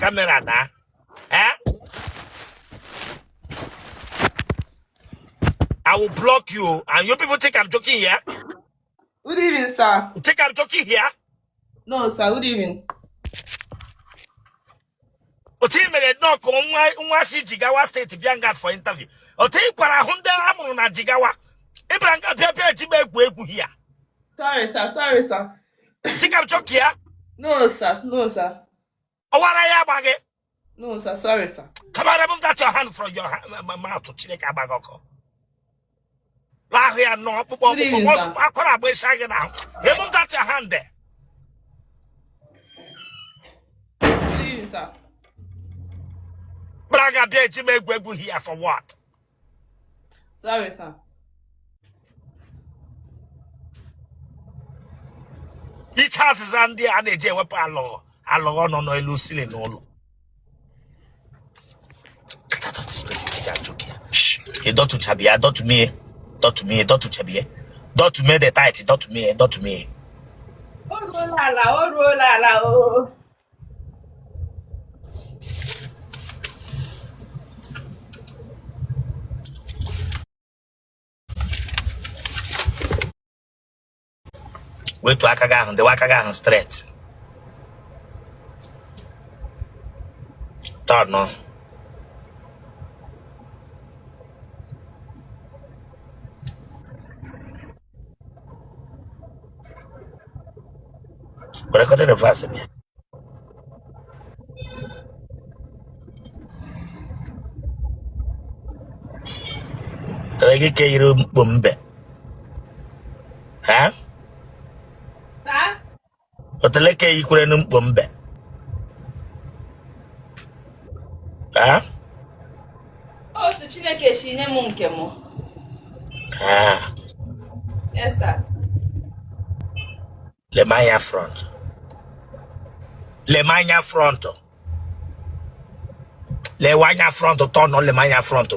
camera na. Eh? I will block you. And you people think I'm joking here? Good evening, sir. You think I'm joking here? No, sir. Good evening. Otu i mere nnọọ ka nwa si Jigawa steeti bịa nga for interview. Otu ị kwara ahụ ndị a mụrụ na Jigawa. Ị bịara nga bịa bịa eji m egwu egwu here. Sorry, sir. Sorry, sir. Think I'm joking here? No, sir. No, sir. Ọwara ya agba gị. No, sir. Sorry, sir. Come on, remove that your hand from your mouth. Chineke agba gị ọkụ. Lahụ ya nọ ọkpụkpọ Good evening, ọkpụkpọ sir. akwara agba ịsha gị n'ahụ. Remove that your hand there. Good evening, sir. Bịara nga bịa eji m egwu egwu here for what? Sorry, sir. Iche azịza ndị a na-eji ewepụ alọghọ alọghọ nọ n'elu ceiling n'ụlọ. Dọtụchabie dọtụmie dọtụmie dọtụchabie dọtụmie the tight dọtụmie dọtụmie. O ruola ala, o ruola ala, o. Wetu aka gị ahụ dewe aka gị ahụ straight tọnụ werekọta reverse bịa tere gị ka yiri mkpo mbe ha otele ka yikwere na mkpo mbe ha. Otu Chineke si nye m nke m. Yes, sir. Lema anya front, lema anya front, lewe anya front, tọnụ lema anya front.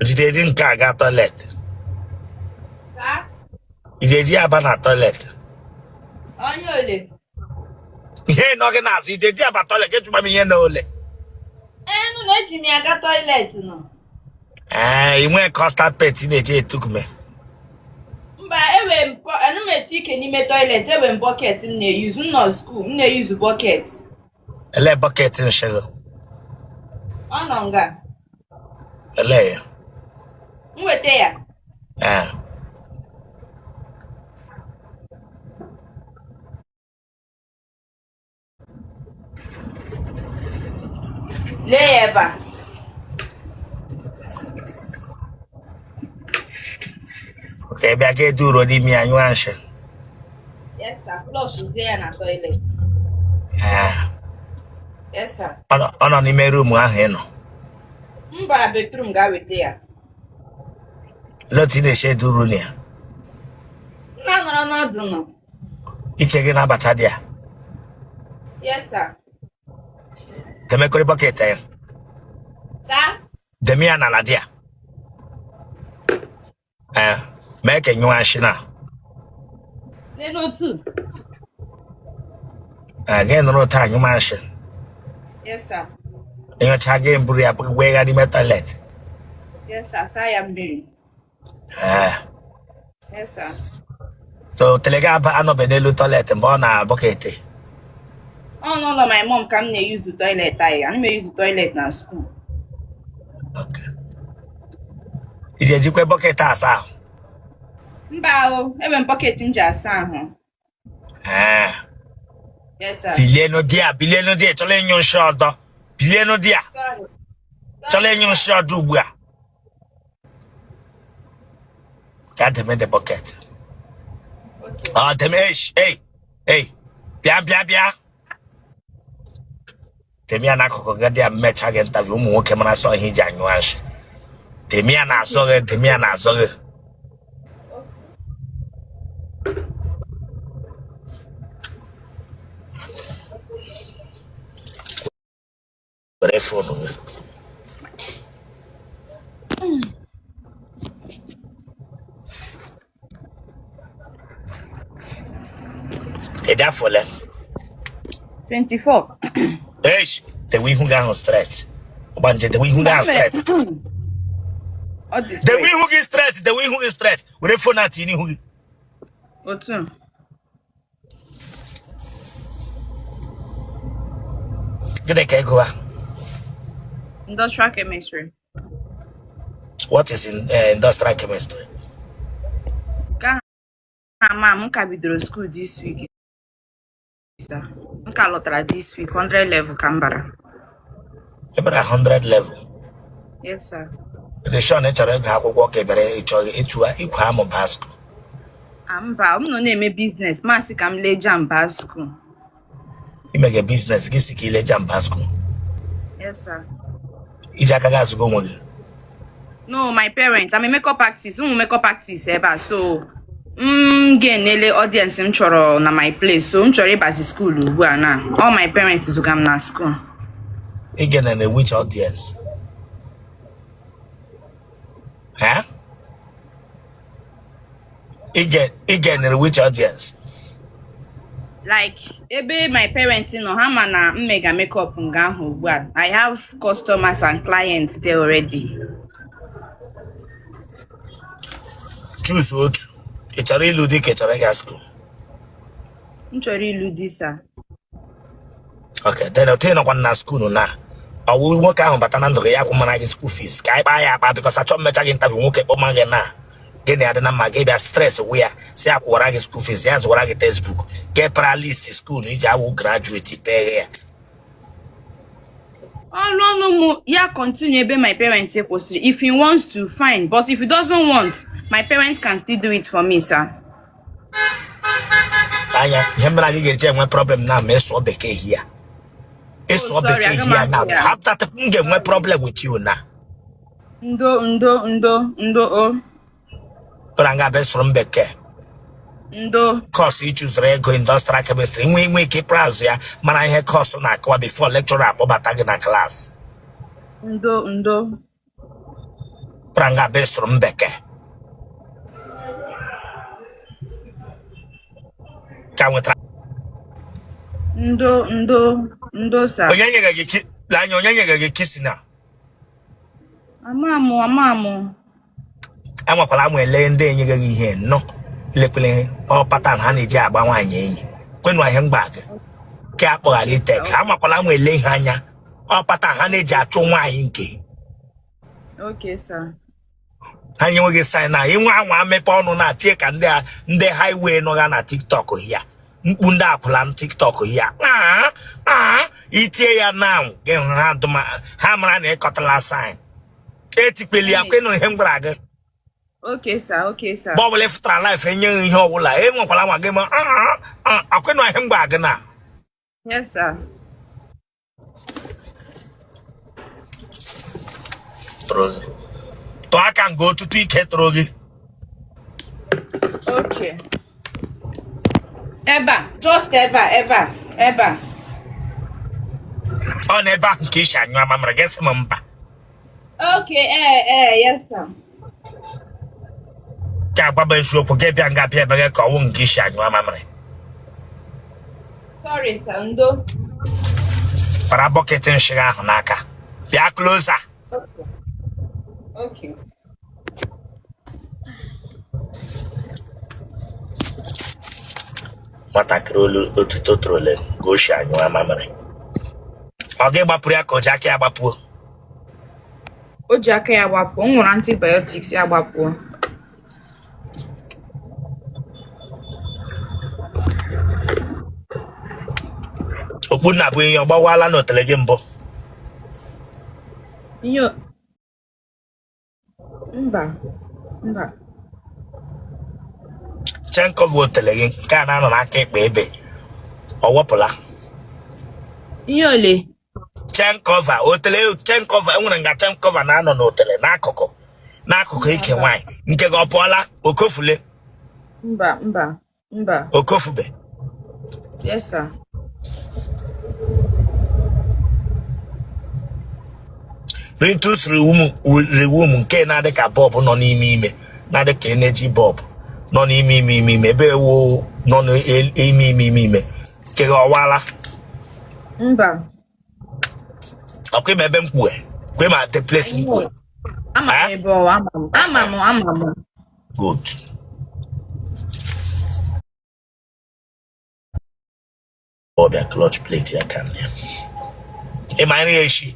Jide eji nke a gaa toilet. Iji eji ya aba na toilet. Onye ole? Ihe nọ gị n'azụ, iji eji aba toilet, ejụma m ihe na ole. Enu na eji m ya aga toilet nọ. Ee, ị nwee custard paint ị na-eji etukume. Mba, enwe m ana m ete ike n'ime toilet, enwe m bucket m na-eyuzu, m nọ school, m na-eyuzu bucket. Ele bucket nshị gị? Ọ nọ nga. Ele ya? M weta ya. Ee. Lee ya ebe a. Ka ị bịa ga eduro n'ime ya nyụọ nshị. Yes, sir. Flush zie ya na toilet. Ee. Yes, sir. Ọ nọ n'ime room ahụ ị nọ. M bara bedroom gaa weta ya. Olee otu ị na-esi eduru na ya? M na-anọrọ n'ọdụ nọ. Ike gị na-abacha dị ya. Yes, sir. Demekọrị bucket ya. Sir? Deme ya n'ala dị ya. Ee, mee ka nyụọ nshị na. N'elu otu. Ee, gị nụrụ ụtọ anyụma nshị. Yes, sir. Ị nyụcha gị buru ya wee gaa n'ime toilet. Yes, sir. Taa ya mmiri. Ee. Yes, sir. So otele gị aba anọbe n'elu toilet mgbe ọ na bucket. Ọ n'ụlọ my mom ka m na-eyuzu toilet anyị. Ana m eyuzu toilet na school. Okay. I ji ejikwa bucket asa ahụ? Mba o, enwe m bucket m ji asa ahụ. Ee. Yes, sir. Bilienu di a, bilienu di a, chọrọ ịnyụ nshị ọdọ. Bilienu di a, chọrọ ịnyụ nshị ọdọ ugbu a. Ka deme the bucket. Okay. Ọ deme, ei, ei, bịa bịa bịa. Deme ya n'akụkụ gị dị ya mmecha gị interview ụmụ nwoke mara sọ ihe iji anyụ nshị. Deme ya n'azụ gị, deme ya n'azụ gị. Were phone gị. Ị dị afọ ole? 24. Eish, dewe ihu gị ahụ straight. Ọgbanje, dewe ihu gị ahụ straight. Ọ dị Dewe straight. ihu gị straight, dewe ihu gị straight. Were phone a tinye n'ihu gị. Otu. Gịnị ka ị gụwa? Industrial chemistry. What is in industrial chemistry? Nke ahụ ama m ka bidoro school this week. Sir. M ka lọtara this week, 100 level ka m bara. Ị bara 100 level. Yes, sir. Dị sure na ị chọrọ ịgụ akwụkwọ ka ị bịara ịchọ ịtụ ikwe amụ baa school? Ah, mba, m nọ na-eme business, m asị ka m lee JAMB baa school. I mege business gị sị ka i lee JAMB baa school? Yes, sir. I ji aka gị azụgo onwe gị? No, my parents, I'm a makeup artist, ụmụ makeup artist ebe a, so m ga-enele audience m chọrọ na my place, so m chọrọ ịbazi school ugbu a na all my parents zụga m na school. Ị ga-enele which audience? Ha? Ị ga-enere which audience? Like ebe my parents nọ, ha ma na m mega makeup nga ahụ ugbu a. I have customers and clients there already. Choose otu. Ị chọrọ ịlụ di ka ị chọrọ ịga school? M chọrọ ịlụ di, sir. Okay, then otu ị nọkwa na school na ọ wụ nwoke ahụ bata na ndụ gị ya kwụmara gị school fees ka anyị kpaa ya akpa because achọ mmecha gị interview nwoke kpọma gị na gị na ya dị na mma gị bịa stress wụ ya si ya kwụwara gị school fees ya zụwara gị textbook gị para list school na iji awụ graduate peghe ya. Ọrụ ọnụ mụ ya continue ebe my parents kwụsịrị. If he wants to, fine, but if he doesn't want, my parents can still do it for me, sir. Anya ihe mere anyị ga-eji enwe problem na ma ị sụọ bekee here. Ị sụọ Oh, sorry, bekee aga m here asụ na ya. have that m ga-enwe problem with you na. Ndo, ndo, ndo, ndo, o. Bịara nga bịa sụrụ m bekee. Ndo. Course ị chuzuru ịgụ industrial chemistry nwe ike ịpụrụ ya mara ihe course na-akọwa before lecturer akpọbata gị na class. Ndo, ndo. Bịara nga bịa sụrụ m bekee. Ka nwetara. Ndo, ndo, ndo, sir. Onye nyere gị anya onye nyere gị kisi na? Ama mụ, ama mụ. Enwekwala amụ ele ndị enyeghị gị ihe nnọọ lekwele ọ pattern ha na-eji agba nwaanyị enyi kwenụ ihe mgba gị ke akpọghalitek amakwala amụ ele ihe anya ọ pattern ha na-eji achụ nwaanyị nke. Okay, sir. Ha nyewe gị sign na inwe anwa mepe ọnụ na tie ka ndị highway nọ na TikTok ya mkpu ndị akwụla na TikTok ya itie ya na gị hụ ha dụma ha mara na ịkọtala sign etikpeli ya kwenụ ihe m gwara gị. Okay, sir. Okay, sir. Mgbe ọbụla ị fụtara life enyeghị ihe ọbụla enwekwala nwa gị ma akwenụ ihe m gwara gị na. Yes, sir. Tụrụ gị tụọ aka nga otutu ike tụrụ gị. Okay. Ebe a, just ebe a, ebe a, ebe a. Ọ na ebe ahụ nke isi anyụ amamara gị sị m mba. Okay, eh, yes, sir. Ka agbaba eziokwu gị bịa nga bịa ebe gị ka ọwụ nke isi anyụ amamara. Sorry, sir. Ndo. Para bucket nshị ahụ n'aka bịa closer. Okay. Okay. Nwatakịrị olu otuto trole ka o si anyụ amamịrị ọ gị gbapụrụ ya ka o ji aka ya gbapụo? O ji aka ya gbapụo. M ṅụrụ antibiotics ya gbapụo. Okpu nna bụ ihe ọ gbawala n'otele gị mbụ? Ihe mba, mba. Chain cover otele gị nke a na-anọ n'aka ekpe ebe ọ wepụla? Ihe ole? Chain cover otele, chain cover enwere nga chain cover na-anọ n'otele n'akụkụ n'akụkụ ike nwaanyị nke gị ọ pụọla okofule? Mba, mba, mba. Okofube? Yes, sir. Rintus riwum nke na-adị ka bulb nọ n'ime ime na-adị ka energy bulb Nọ n'ime ime ime ime ebe ewu nọ n'ime ime ime ime nke gị ọwala? Mba. Ọkwa ime ebe m kwue kwe ma the place m kwue? Ama m. Eh? Ebe ọwa, ama m, ama m, ama m. Good. Ọbịa clutch plate ya ka ya ị ma nri echi.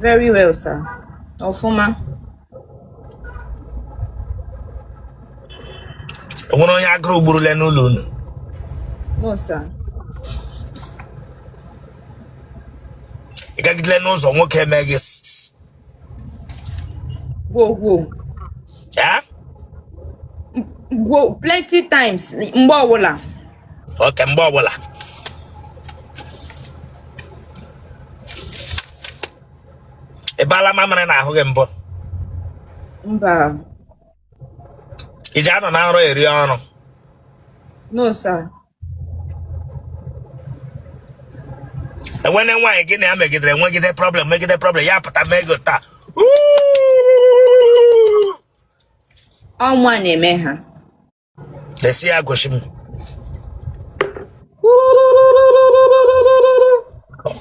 Very well, sir. Ọfụma. Enwere onye agụrụ gburule n'ụlọ unu? No, sir. Ị gagidele n'ụzọ, nwoke eme gị sss? Gwo gwo. Ya? Gwo plenty times, mgbe ọbụla. Okay, mgbe ọbụla ị baala mamịrị n'ahụ gị mbụ? Mba. Ị ji anọ na nrọ eri ọrụ? No, sir. Enwene nwaanyị gị na ya megidere nwegide problem, megide problem, ya pụta mee gị taa? Ọ mụa na-eme ha. Desi ya, gosi m.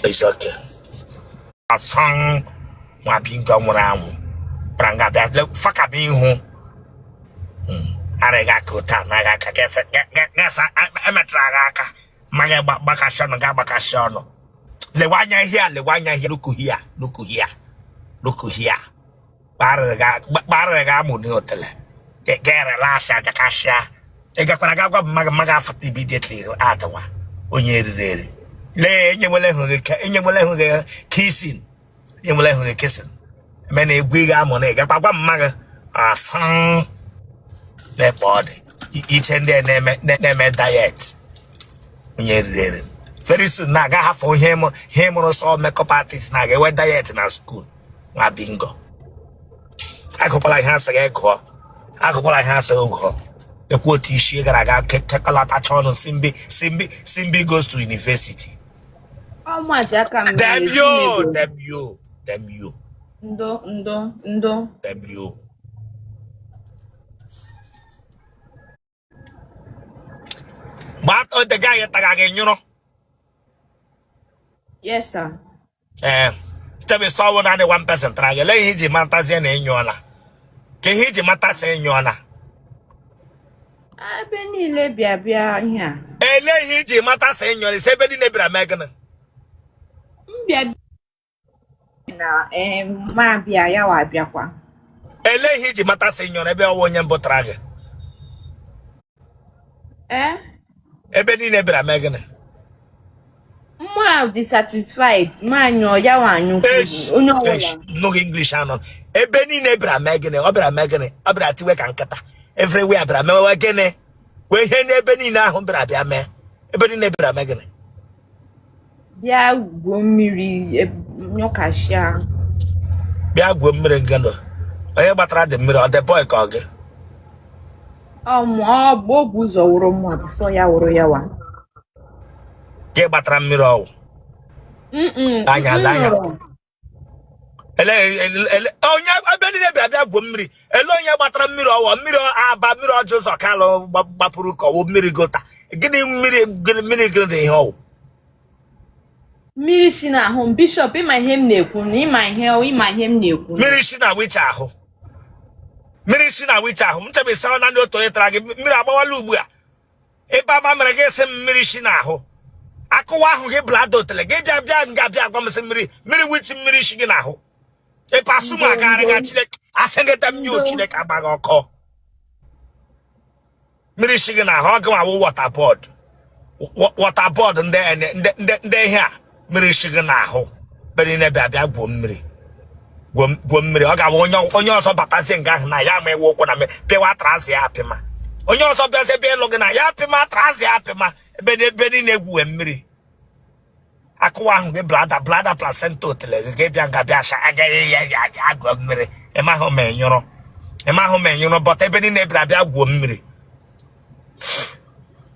It's okay. Afan nwa bingo nwụrụ anwụ bara nga bịa fakaba ihu arịghị aka otu a naghị aka emetụrụ agha aka maghị gbakasị ọnụ ga agbakasị ọnụ. Lewe anya here, lewe anya here. Look here, look here, look here. Kparịrị gị amụ n'otele ga-erela ajakasịa. Ị gakwara ga gwa mma gị, mma gị afụta immediately atịwa onye eriri eri. Lee, enyewela hụ gị, enyewela hụ gị kissing, enyewela hụ gị kissing. Eme na egwu ị ga-amụ na ị gakwa gwa mma gị asang n'ebe ọ dị iche ndị a na-eme diet, onye eriri eri. Very soon na aga hafụ ihe ihe mụrụ sọ makeup artist na ga-enwe diet na school. Nwa bingo, agụkwala ihe asị gị gụọ, agụkwala ihe asị gị gụọ. Ekwu otu isi gara aga kekọlatacha ọnụ. Simbi, Simbi, Simbi goes to university. Ọ mụa ji aka m Damn mere you. Chinego. Damn you, damn you. Ndo, ndo, ndo. Damn you. Gbaa the guy taga gị nyụrụ? Yes, sir. Ee, chebe sọ ọwụ naanị one person tara gị. Lee ihe iji matazie na ịnyụọla, ka ihe iji matasị ịnyụọla. Ebe niile bịa bịa ihe a. Ele ihe iji matasị ịnyụọla isi ebe niile bịara mee gịnị? M bịa na ma bịa ya wa bịakwa. Ele ihe iji matasị ịnyụọla ebe ọwụ onye mbụ tara gị? Ee? Ebe niile bịara mee gịnị? Mma dị satisfied, ma anyụ ya wa anyụ. Esh, onye ọbụla. Esh, n'oge English anọ ebe niile bịara mee gịnị? Ọ bịara mee gịnị? Ọ bịara tiwe ka nkịta. Everywhere bịara mewe gịnị? Wee ihe n'ebe niile ahụ bịara bịa mee, ebe niile bịara mee gịnị? Bịa gwuo mmiri, nyụkashịa. Bịa gwuo mmiri gịnị? Onye gbatara dị mmiri, ọ dị boy ka ọ gị? Ọ mụ, ọ bụ o bu ụzọ wụrụ mụ before ya wụrụ ya wa. Gị gbatara mmiri ọwụ? Mm-mm, Anya, m anya. nụrụ. Ele ele onye ebe niile bịara bịa gwuo mmiri, ele onye gbatara mmiri ọwọ mmiri aba mmiri ọjọọ ụzọ kalụ gbapụrụ ka ọwụ mmiri gota gịnị, mmiri gịnị, mmiri gịnị dị ihe ọwụ? Mmiri si n'ahụ m, Bishop, ịma ihe m na-ekwu na ịma ihe, ịma ihe m na-ekwu. Mmiri si na wicha ahụ, mmiri si na wicha ahụ. M chebe ịsa na ndị otu onye tara gị mmiri agbawala ugbu a. Ebe ama mere gị sị m mmiri si n'ahụ akụwa ahụ gị blada otele gị bịa bịa nga bịa gwa m sị mmiri, mmiri wichi, mmiri si gị n'ahụ ịpasụ m agagharị ga. Chineke asị gị tem yo. Ndo. Chineke agbaghị ọkọ. Mmiri si gị n'ahụ, ọ gị awụ water board, water board ndị ndị ndị ndị ihe a. Mmiri si gị n'ahụ ebe niile bịa bịa gwuo mmiri, gwuo gwuo mmiri. Ọ ga-awụ onye onye ọzọ batazie nga ahụ na ya ma ewe ụkwụ na pịwa trouser ya apịma. Onye ọzọ bịazie bịa ịlụ gị na ya apịma trouser ya apịma. Ebe ebe niile egwuwe mmiri akụwa ahụ gị blada blada placenta otele gị gị bịa nga bịa sha agaghị ya ya ya gụọ mmiri. Ịmahụ ma ịnyụrụ, ịmahụ ma ịnyụrụ bọta ebe niile bịara bịa gwuo mmiri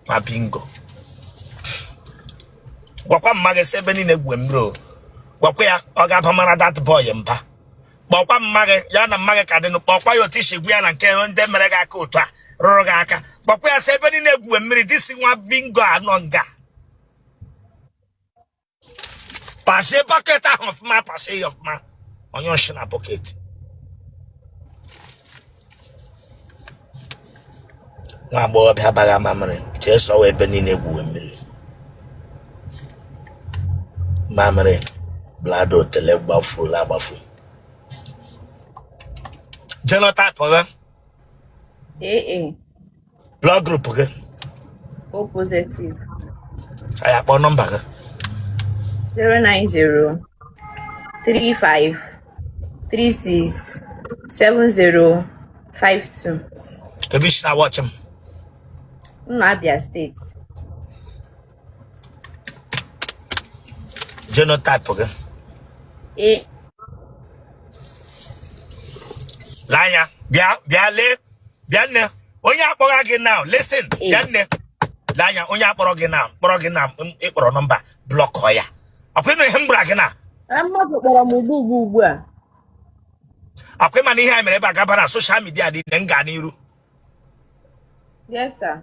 ma bingo. Gwakwa mma gị sị ebe niile gwuo mmiri o. Gwakwa ya ọ ga-abamara that boy mba. Kpọkwa mma gị, ya na mma gị ka dịnụ. Kpọkwa ya otu i si gwa ya na nke ndị mere gị aka otu a rụrụ gị aka. Kpọkwa ya sị ebe niile egwuwe mmiri, this nwa bingo anọ nga. Pashie bucket ahụ ọfụma, pashie ya ọfụma. Onye ọshị na bucket. Nwa agbọghọbịa abaghị mamịrị, chee sọwa ebe niile egwuwe mmiri. Mamịrị bladder otele gbafurula agbafu. Genotype gị? AA. Blood group gị? O positive. Anyị akpọ nọmba gị. 090 35 36 70 52. Ebe i si na watch m? M na Abia State. Genotype gị? A. Lee anya, bịa bịa lee, bịa nne, onye akpọrọ gị now, listen, bịa nne, lee anya, onye akpọrọ gị now, kpọrọ gị na ịkpọrọ nọmba, block ya. Ọkwa ịnụ ihe m gwara gị na Na mmadụ kpọrọ m ugbu ugbu ugbu a. Ọkwa ịma na ihe a mere ebe a gaba na social media dị m gaa n'iru. Yes, sir.